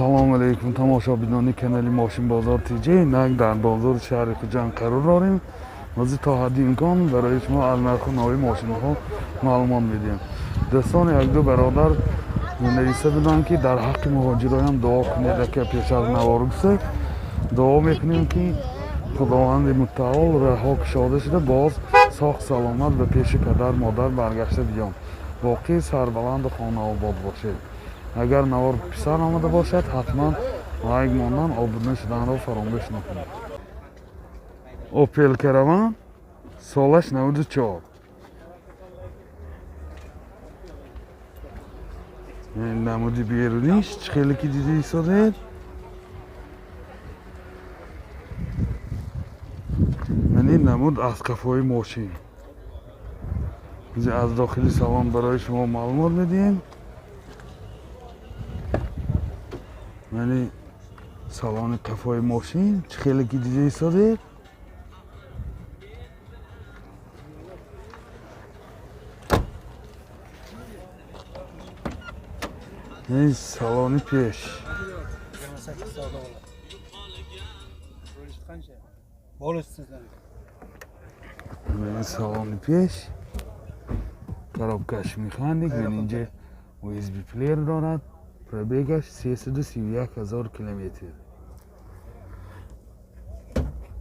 Салом алейкум, тамошобинони канали Мошин Бозор ТЖ. Инак дар бозори шаҳри Хуҷанд қарор дорем. Ҳозир то ҳадди имкон барои шумо аз нарху нави мошинҳо маълумот медиҳем. Дӯстон, якду бародар нависта буданд, ки дар ҳаққи муҳоҷироям дуо кунед, ака, пеш аз навор гуфта. Дуо мекунем, ки Худованди мутаол раҳо кушода шуда, боз соғ саломат ба пеши падар модар баргашта биён. Боқӣ сарбаланду хонаобод бошед. Агар навор писанд омада бошад, ҳатман лайк мондан, обуна шуданро фаромӯш накунед. Опел Караван, солаш 94. Намуди беруниш чӣ хеле ки дида истодед. Ман ин намуд аз қафои мошин. Аз дохили салон барои шумо маълумот медиҳем. Мани салони қафои мошин чӣ хеле ки дида истодед. Ин салони пеш. Ин салони пеш. Коробкаш механик, ман инҷа USB плеер дорад. Пробегаш 331 ҳазор километр.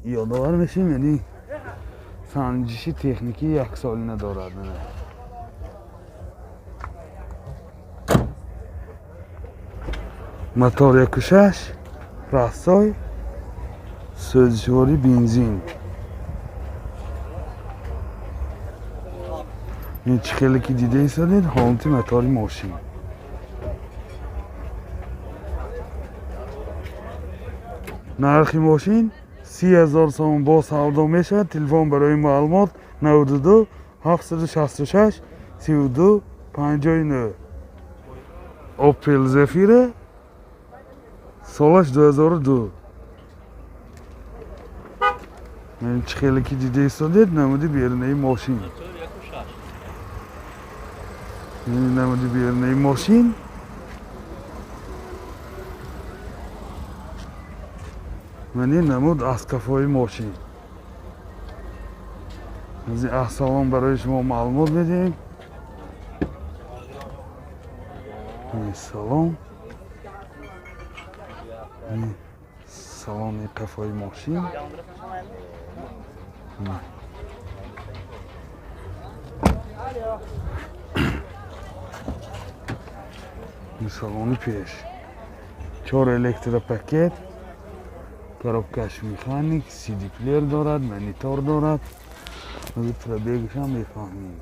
Ёдовар мешем, яъне санҷиши техникӣ яксолина дорад. Мотор 1.6, простой, сӯзишворӣ бензин. Ин чӣ хеле ки дида истодед, ҳолати мотори мошин. Нархи мошин 30 000 сомон, бо савдо мешавад. Телефон барои маълумот 92 766 32 59. Opel Zafira, солаш 2002. Ман чӣ хеле ки дида истодед, намуди берунаи мошин. Намуди берунаи мошин. Ман ин намуд аз қафои мошин. Аз салон барои шумо маълумот медиҳем. Салон. Салони қафои мошин. Салони пеш. Чор электропакет. Коробкаш механик, CD плеер дорад, монитор дорад. Пробегашам мефаҳмем.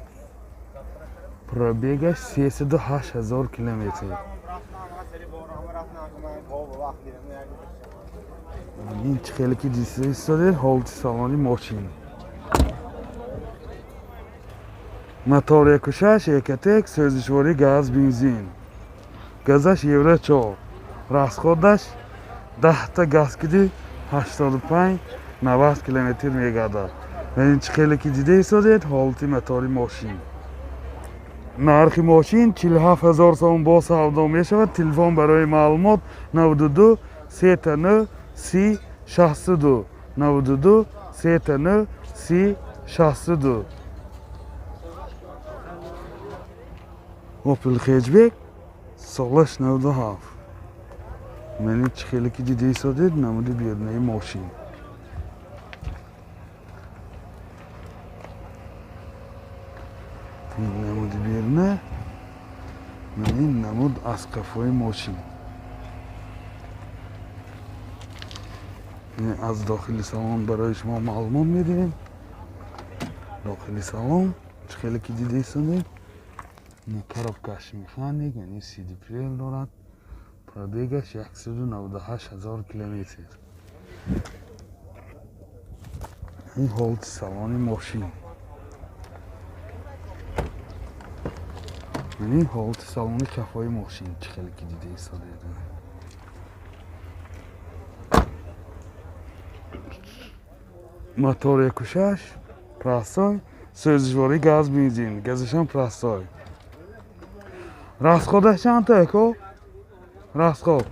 Пробегаш 308 ҳазор километр. Ин чӣ хеле ки дида истодед, ҳолати салони мошин. Мотор 1.6, Ecotec, сӯзишворӣ газ, бензин. Газаш Евро 4. Расходаш 10та газ киди 85-90 километр мегардад. Ва ин чӣ хеле ки дида истодед, ҳолати мотори мошин. Нархи мошин 47 ҳазор сомон, бо савдо мешавад. Телефон барои маълумот 92 39 30 62, 92 39 30 62. Opel Hatchback, солаш 97. Ман чӣ хеле ки дида истодед, намуди берунаи мошин. Намуди беруна, ман ин намуд аз қафои мошин. Аз дохили салон барои шумо маълумот медиҳем. Дохили салон чӣ хеле ки дида истодед, коробкаш механик, яъне CD плеер дорад. Пробегаш 198 ҳазор километр. Ин ҳолати салони мошин. Ин ҳолати салони қафои мошин чӣ хеле ки дида истодед. Мотор 1.6, простой, сӯзишворӣ газ, бензин, газашам простой. Расходаш чанд та, эко? Расход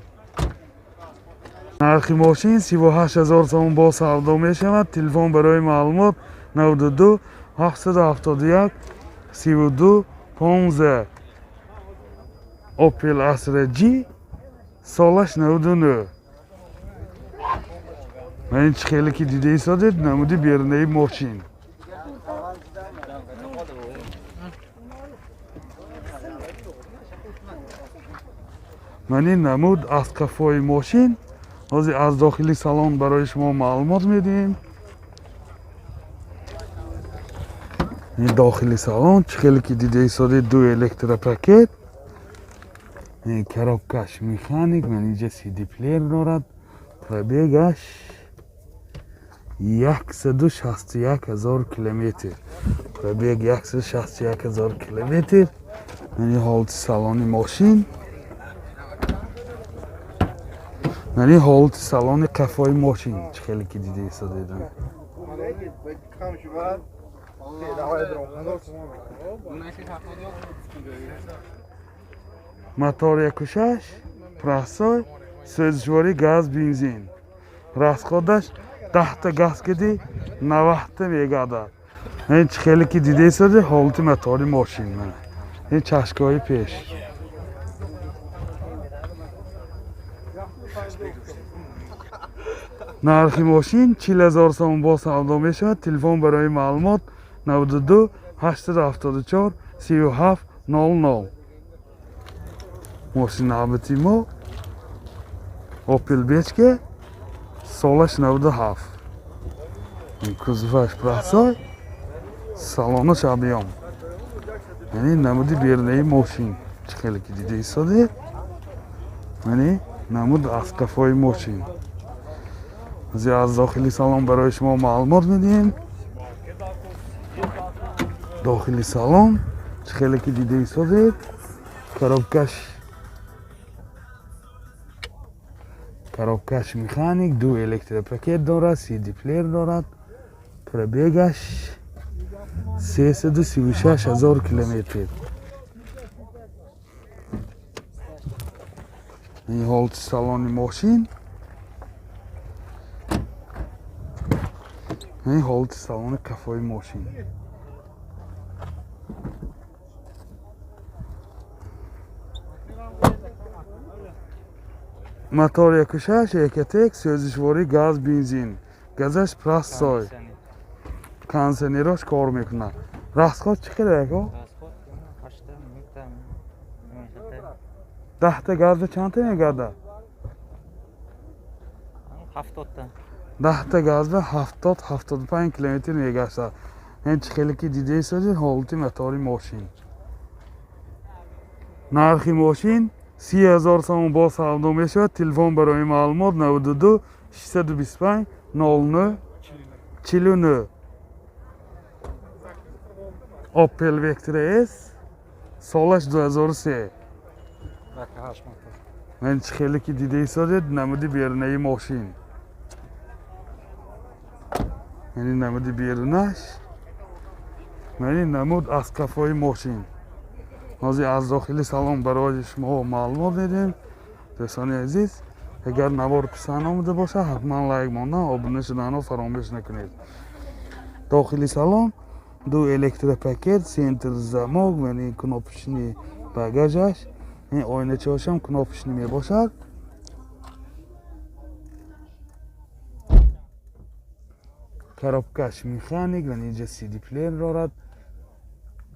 Нархи мошин 38 000 сомон бо савдо мешавад. Телефон барои маълумот 92 771 32 15. Opel Astra G, солаш 99. Ман ин чӣ хеле ки дида истодед, намуди берунаи мошин. Ман ин намуд аз қафои мошин. Ҳозир аз дохили салон барои шумо маълумот медиҳем. Ин дохили салон, чӣ хеле ки дида истодед, ду электропакет, ин коробкаш механик, ман инҷа CD плеер дорад. Пробегаш 161 000 километр, пробег 161 000 километр. Мани ҳолати салони мошин, мани ҳолати салони қафои мошин, чӣ хеле ки дида истодед. Мотор 1,6, простой, сӯзишворӣ газ, бензин. Расходаш 10-та газ киди, 90-та мегардад. Ин чӣ хеле ки дида истоди, ҳолати мотори мошин, ин чашкаҳои пеш. Нархи мошин 40 000 сомон бо савдо мешавад. Телефон барои маълумот 92 874 37 00. Мошин навбати мо Opel Vectra, солаш 97, кузоваш простой, салонаш объём. Яъне намуди берунаи мошин, чӣ хеле ки дида истодед, яъне намуд аз қафои мошин. Аз дохили салон барои шумо маълумот медиҳем. Дохили салон, чӣ хеле ки дида истодед, коробкаш механик, ду электропакет дорад, CD плеер дорад. Пробегаш 336 000 километр. Ин ҳолати салони мошин, ин ҳолати салони қафои мошин. Мотор 1,6 Ecotec, сӯзишворӣ газ, бензин, газаш простой, кондиционерош кор мекунад. Расход чӣ қадар, ако? 10-та газда чандта мегардад? 70-та. 10-та газда 70, 75 километр мегаштад. Ин чӣ хеле ки дида истодед, ҳолати мотори мошин. Нархи мошин 30 000 сомон бо савдо мешавад. Телефон барои маълумот 92 625 09 49. Opel Vectra S, солаш 2003. Ман чӣ хеле ки дида истодед, намуди берунаи мошин, яъне намуди берунаш, яъне намуд аз қафои мошин. Ҳозир аз дохили салон барои шумо маълумот медиҳем. Дӯстони азиз, агар навор писанд омада бошад, ҳатман лайк мондан, обуна шуданро фаромӯш накунед. Дохили салон ду электропакет, центр замок, яъне кнопочный багажаш, ин оиначаҳошам кнопочный мебошад. Коробкаш механик ва инҷа CD плеер дорад.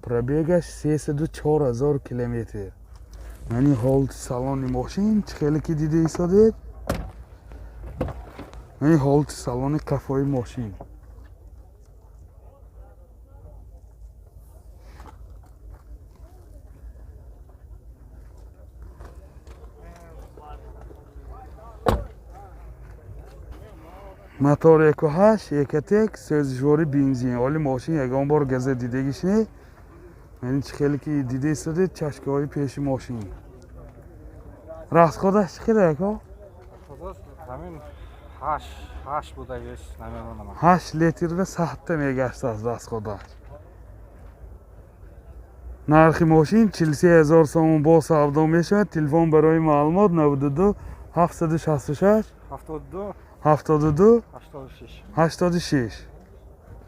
Пробегаш 304 000 километр. Яъне ҳолати салони мошин, чӣ хеле ки дида истодед, яъне ҳолати салони қафои мошин. Мотор 1,8 Ecotec, сӯзишворӣ бензин. Оли мошин ягон бор газа дидагиш не. Яъне чӣ хеле ки дида истодед, чашкаҳои пеши мошин. Расходаш чӣ қадар, ако? Ҳамин 8, 8 будагиш, намедонам. 8 литр ва 100-та мегаштааст расходаш. Нархи мошин 43 000 сомон бо савдо мешавад. Телефон барои маълумот 92 766 72 72 86. 86.